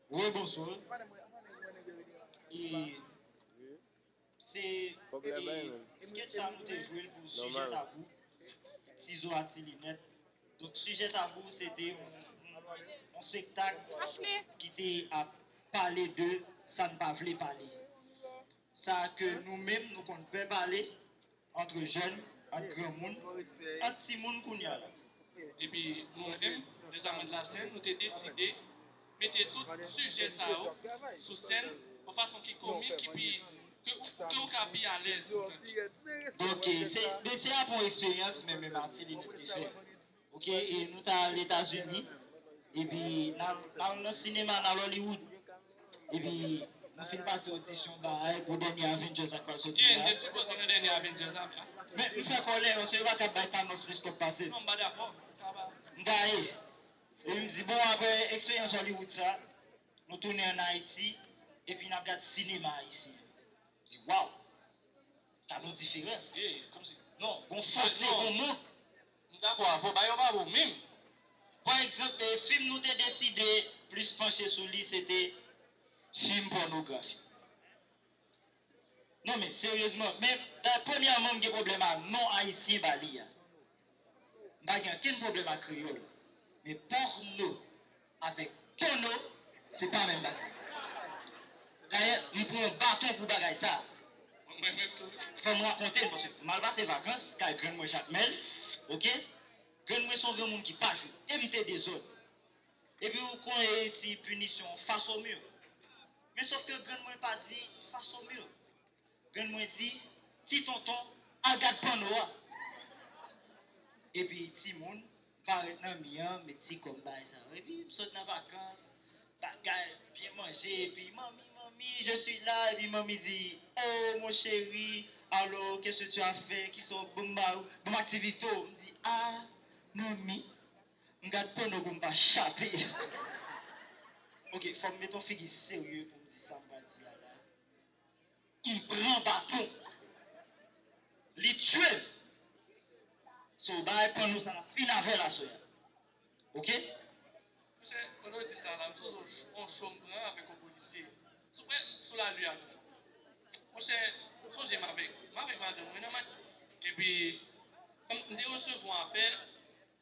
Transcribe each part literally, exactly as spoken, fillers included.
Wi, bonswa. E se e sketch sa nou te jwe l pou sijè tabou. Ti zo a ti linèt. Donk, sijè tabou, se te yon, yon, yon spektak ki te ap pale de sa n pa vle pale. Sa ke nou menm, nou konn pè pale, ant jèn, ant granmoun, ant timoun kounye a la. Epi nou menm, Dezamand Lasèn, nou te deside mete tout sijè sa yo sou sèn yon fason ki komik, ki pi, ke ou, ke ou ka pi alèz pou tande. Donk, se, men se apre yon eksperyans, men, men Martine te fè. Ok, e nou t al Etazini, epi n al, n al nan sinema, n al Hollywood. Epi nou fin pase odisyon, bagay, pou dènye Avengers ak pral soti. Yeah, la. N te sipoze nan dènye Avengers la, men. Men m fè kòlè, paske yo pa ka bay Thanos plis kòb pase m. Non, m pa dakò. Sa pa. M gaye. Epi m di, bon, apre eksperyans Hollywood sa, nou tounen ann Ayiti, epi n ap gad sinema ayisyen. M di, waw! Gad yon diferans. Yeah, kòmsi. Non, gon fòse, gon mond. M dakò avè w, bagay yo pa bon menm. Pa egzanp, e, fim nou te deside plis panche sou li, se te fim pònografi. Non, men seryezman, men, da-, premyèman, m gen pwoblèm a non ayisyen ba li a. M pa gen okenn pwoblèm ak kreyòl. Men pòno avèk pòno, se pa menm bagay. Dayè, m pran yon baton pou bagay sa. Fò m rakonte l, paske m al pase vakans kay grann mwen Jakmèl, ok? Grann mwen se yon granmoun ki pa jwe, e m te dezòd. Epi ou konnen ti pinisyon, face au mur. Men sòf ke grann mwen pa di face au mur. Grann mwen di, ti tonton, al gad pòno a. Epi timoun parèt nan mi an, met ti kòb bagay sa yo. Epi m sot nan vakans, bagay, byen manje, epi manmi, manmi, je suis là, epi manmi di, oh mon chéri, alors, qu'est-ce que tu as fait? Kisa w ban m ba ou? Ban m aktivite w. M di, ah, manmi, m gad pòno pou m pa chape. Ok, fò m met yon figi serye pou m di sa m pral di a la. M pran baton. Li tchwe m. So, bagay pòno sa n ap fin avè l aswè a. Ok? Monchè, pandan w di sa la, m sonje yon cho m pran avèk yon polisye. Sou, wè, sou lari a toujou. Monchè, m sonje m avèk, m avèk madanm mwen nan machin. Epi, kòm m te resevwa apèl,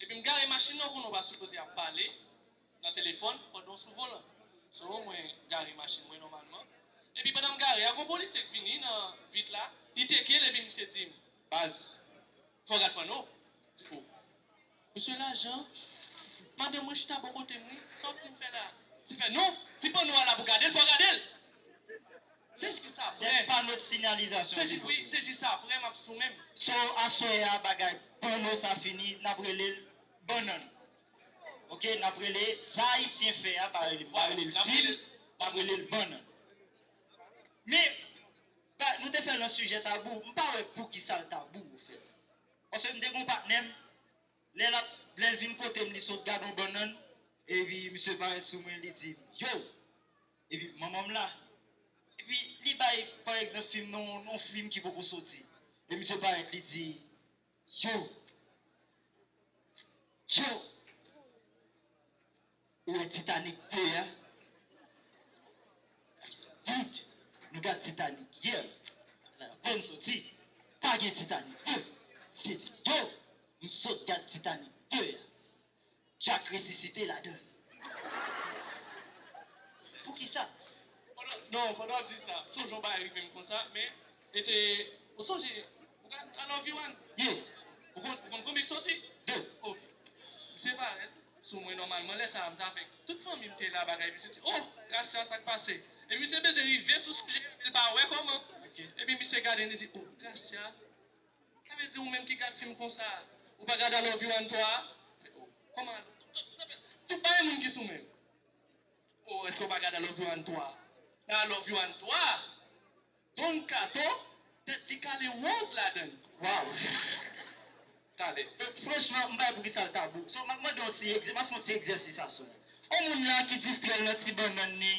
epi m gare machin nan, konnen w pa sipoze ap pale nan telefòn pandan w sou volan. So, mwen gare machin mwen nòmalman. Epi pandan m gare a, gon polisye k vini nan vit la, li teke l, epi misye di m, baz, fò w gad pòno. M di, oh. Mesye lajan, madanm mwen chita bò kote m wi, sa w ap di m fè la? Misye fè, non, si pòno a la pou gade l, fò w gade l. Se jis apre. Dèt pano de sinyalizasyon, se jis, wi, se jis apre m ap sou menm. So, aswè a, bagay pòno sa fini, n ap rele l bannann. Ok, n ap rele sa Ayisyen fè a, pa rele, pa rele l fim, n ap rele l bannann. Men, ba, nou te fè l yon sijè tabou, m pa wè poukisa l tabou, ofèt. Paske m te gon patnè m, lè l ap, lè l vin kote m, li sot gade yon bannann, epi misye parèt sou mwen, li di m, yo! Epi manman m la. Epi li bay, pa egzanp, fim nan, nan yon fim ki poko soti. E misye parèt, li di, yo! Yo! Ou wè Titanic de a? Good. Nou gad Titanic yè. Lapèn soti. Pa gen Titanic de. Misye di, yo! M sot gad Titanic de a. Jack resisite ladan l. Poukisa? Pandan, non, pandan w ap di sa, sonje yon bagay rive m konsa, men, e te, ou sonje, ou gad I Love You One? Yeah. Ou konn, ou konn konbyen k soti? De. Ok. Misye parèt sou mwen nòmalman, lè sa a m t avèk tout fanmi m te la, bagay, misye di, oh, Gracia, sa k pase? E misye bezwen rive sou sijè, li pa wè kòman. Ok. Epi misye gade m, li di, oh, Gracia, sa vle di ou menm ki gad fim konsa, ou pa gad I Love You One twa? Kòman? Tout bagay moun ki sou men. Oh, èske ou pa gad I Love You One twa? Nan I Love You One twa, Don Kato, tèt li kale woz ladan l. Waw! Kale. Franchman, m pa wè poukisa l tabou. So, m ap mande yon ti egzè-, m ap fè yon ti egzèsis aswè. Yon moun la ki distrè l nan ti bannann li,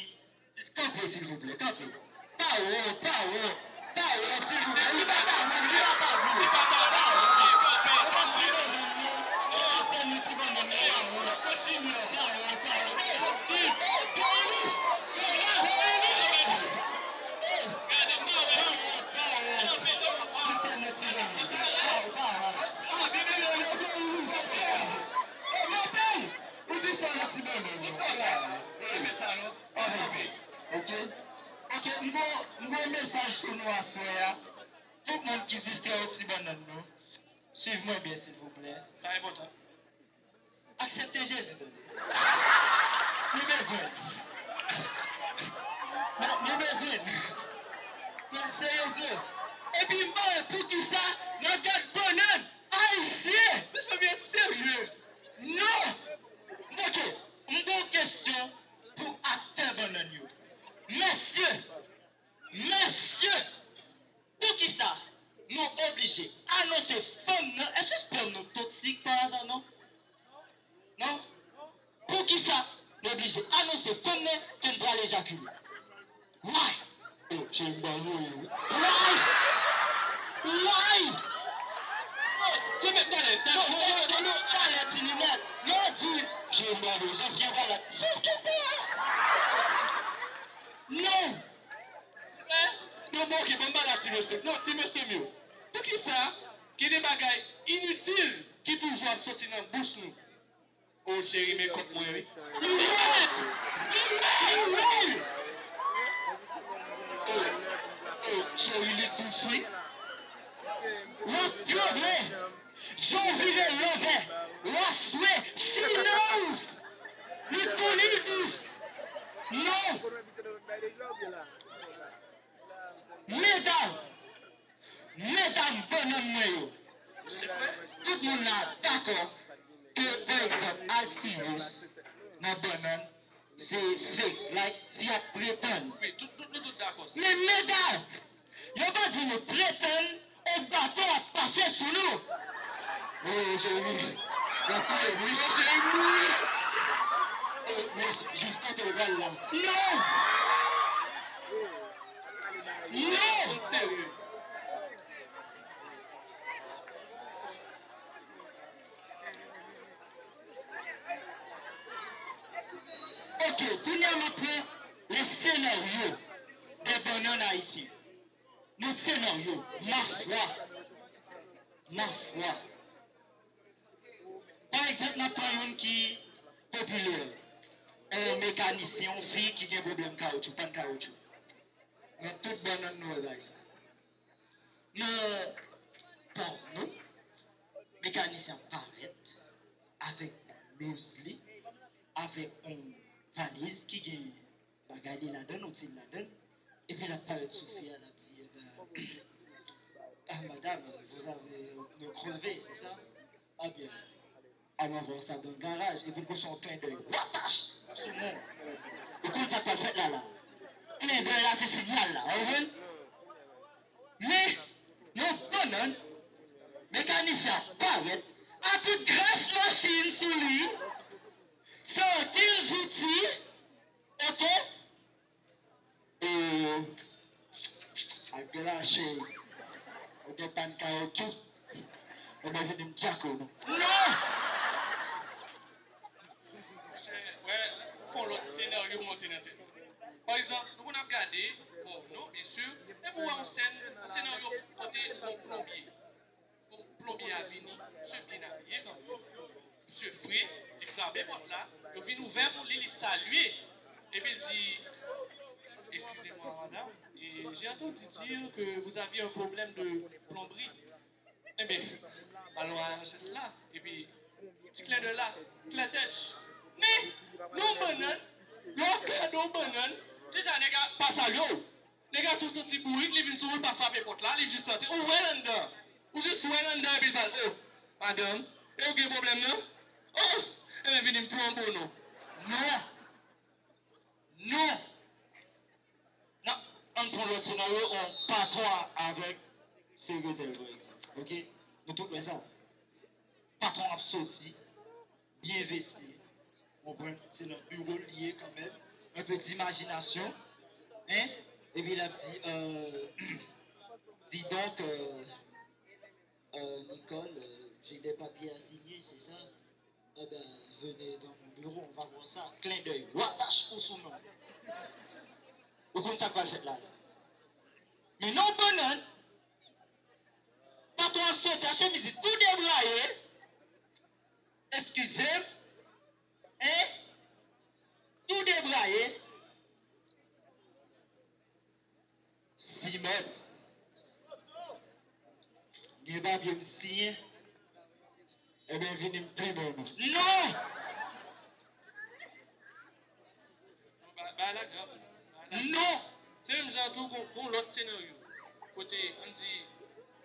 kanpe, silvouplè, kanpe. Pa wont, pa wont, pa wont, silvouplè. Li pa tabou, li pa tabou. Li pa tabou. Pa wont. Yon ti bannann. yon ti bannann non. Swiv mwen byen silvouplè. Sa enpòtan. Aksepte Jezi tande. Nou bezwen l. Nou, nou bezwen l. Non, seryezman. Epi m ba w poukisa n ap gad bannann ayisyen. Mezanmi, serye. Non. Ok, m gen yon kesyon pou aktè bannann yo. Mesye, mesye, poukisa nou oblije anonse fanm nan? Èske sperm nou toksik pa aza, non? Non? Poukisa nou oblije anonse fanm nan ke n pral ejakile? Why? Oh, cheri, m pral voye wi. Why? Why? Oh, se menm talè, talè, talè, talè, talè, ti linèt. Yo di, cheri, m pral voye, jan fi an pral la. Sòf ke pa. Non. Eh? Non, bon, ok, ban m pale a ti mesye. Non, ti mesye m yo. Poukisa gen de bagay initil ki toujou ap soti nan bouch nou? O cheri, men kont mwen wi. Li rèd! Li rèd wi! O, o, cheri, li dous wi. W ap tranble. Jan w vire l lanvè. W ap swe. She knows! Li konnen li dous. Non! Medam, medam bannann mwen yo, tout moun la dakò ke, pa egzanp, Alcius nan bannann, se fake, like, fi ap pretann. Wi, tout, tout, nou tout dakò sa. Men medam, yo pa di nou pretann, e bato ap pase sou nou. Oh, cheri, w ap touye m wi. Oh, cheri, m mouri. Oh, men jis kote w pral la. Non! Non! Serye. Ok, kounye a m ap pran le scénario des bananes haïtiennes. Le scénario, ma foi, ma foi. Pa egzanp, n ap pran youn ki popilè. On mekanisyen, on fi ki gen pwoblèm kawotchou, pàn kawotchou. Nan tout bannann nou wè bagay sa. Nan pòno, mekanisyen ap parèt avèk blouz li, avèk on valiz ki gen bagay li ladann, on til ladann, epi l ap parèt sou fi a, l ap di, eh ben, ah, madame, vous avez un pneu crevé, c'est ça? Ah bien, allons voir ça dans le garage. Epi l gon se yon klen dèy. Watach! Sou moun. Ou konn sa k pral fèt la la. Klen dèy la, se sinyal la. Ou konprann? Men, yon bannann, mekanisyen ap parèt, ak yon gras machin sou li, san ankenn zouti, ok? E, ak gras cheri, ou gen pàn kawotchou, ou mèt vini m tchak ou non. Non! Wè, fè yon lòt senaryo monte nan tèt. Pa egzanp, nou konn ap gade, bon, non, byen si, epi w wè yon sèn, yon senaryo kote yon plonbye. Kon plonbye a vini, misye byen abiye kanmenm. Misye fre, li frape pòt la, yo vin ouvè pou li, li salye. Epi l di, excusez-moi, madame, et j'ai entendu dire que vous aviez un problème de plomberie. Enben, alon aranj sa. Epi, ti klen dèy la, klentèch. Men, nan bannann, lè w ap gade yon bannann, deja nèg la pa salye w. Nèg la tou santi bourik, li vin sou ou, li pa frape pòt la, li jis rantre. Ou wè l anndan. Ou jis wè l anndan epi l pral, oh, madanm, e ou gen pwoblèm nan? Oh, enben vini m plonbe w non. Non. Non. Nan, ann pran lòt senaryo, on patwon avèk sekretè l, pa egzanp. Ok? Nou tout wè sa. Patwon ap soti, byen vesti, konprann, se nan biwo l li ye kanmenm, un peu d'imagination, hein? Epi l ap di, euh, dis donc, euh, euh, Nicole, euh, j'ai des papiers à signer, c'est ça? Eh ben, venez dans mon bureau, on va voir ça. Clin d'œil, watach ou sou non. Ou konn sa k pral fèt la la. Men nan bannann, patwon ap soti a chemiz li tou debraye. Eskize m. Hein? Tou debraye. Si menm. Gen papye m siyen. Ebyen, vini m plimen w non. Non! Ba- Bagay la grav. Bagay la Non! Se menm jan tou gon gon lòt senaryo. Kote ann di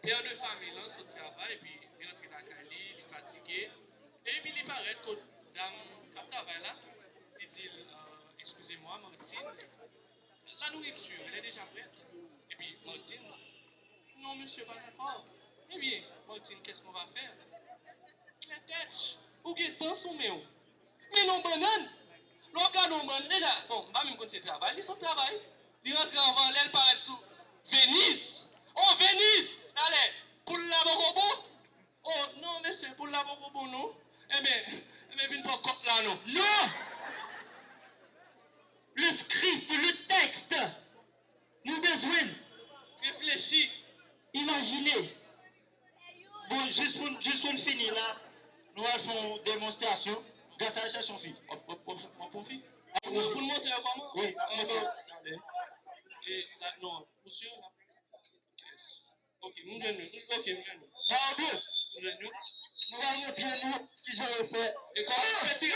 pè de fanmi lan sot travay epi li rantre lakay li, li fatige. Epi li parèt kot dam k ap travay la. Li di l, euh, excusez-moi, Martine, la nourriture, elle est déjà prête. Epi Martine, non, monsieur, pas encore. Eh bien, Martine, qu'est-ce qu'on va faire? Klètèch, ou gen tan sou men w. Men non bannann. Lè w ap gade yon bannann, deja, bon, m pa menm konn se travay, li sot travay. Li rantre anvan lè l parèt sou Venise. Oh, Venise! Talè, poul la poko bon? Oh, non, mesye, poul la poko bon, non. Enben, enben, vin pran kòk la, non. Non! Le script, le texte, nou bezwen l. Reflechi. Imajine. Bon, jis pou, jis pou n fini la, nou al fè yon demonstrasyon. Gras al chèche yon fi. W ap, w ap, w ap, w ap pran fi? Pou, pou n montre yo kòman? Wi, ap montre yo. Talè. E, la, non, ou si? Yes. Ok, m jwenn yo. Ok, m jwenn yo. Ba yo byen. M jwenn yo. Nou va montre nou kijan yo fè. E kòman yo fè ti